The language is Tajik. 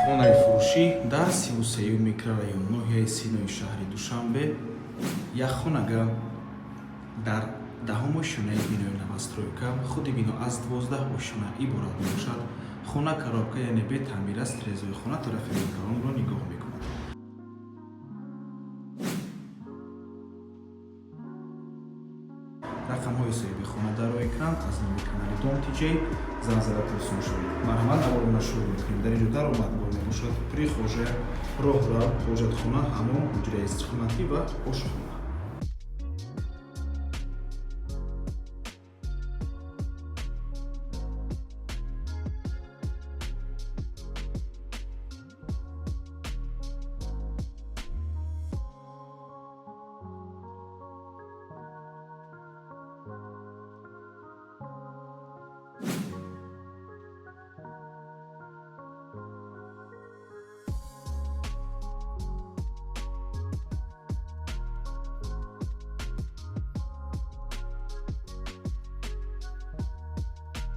Хонаи фурӯшӣ дар 33-юм микрорайон, ноҳияи Синои шаҳри Душанбе, якхонага дар 10-ум ошёнаи бинои новостройка. Худи бино аз 12 ошёна иборат мебошад. Хона коробка, яъне бетаъмир аст. Тирезаҳои хона тарафи микрорайонро нигоҳ мекунад. Рақамҳои соҳиби хона дар рӯи экран. Аз номи канали Дом Тиҷей занг зада пурсон шавед. Марҳамат, наворона шурӯъ мекунем. Дар инҷо даромадгоҳ мебошад, прихожая, роҳрав, ҳоҷатхона, ҳамом, ҳуҷраи истиқоматӣ ва ошхона.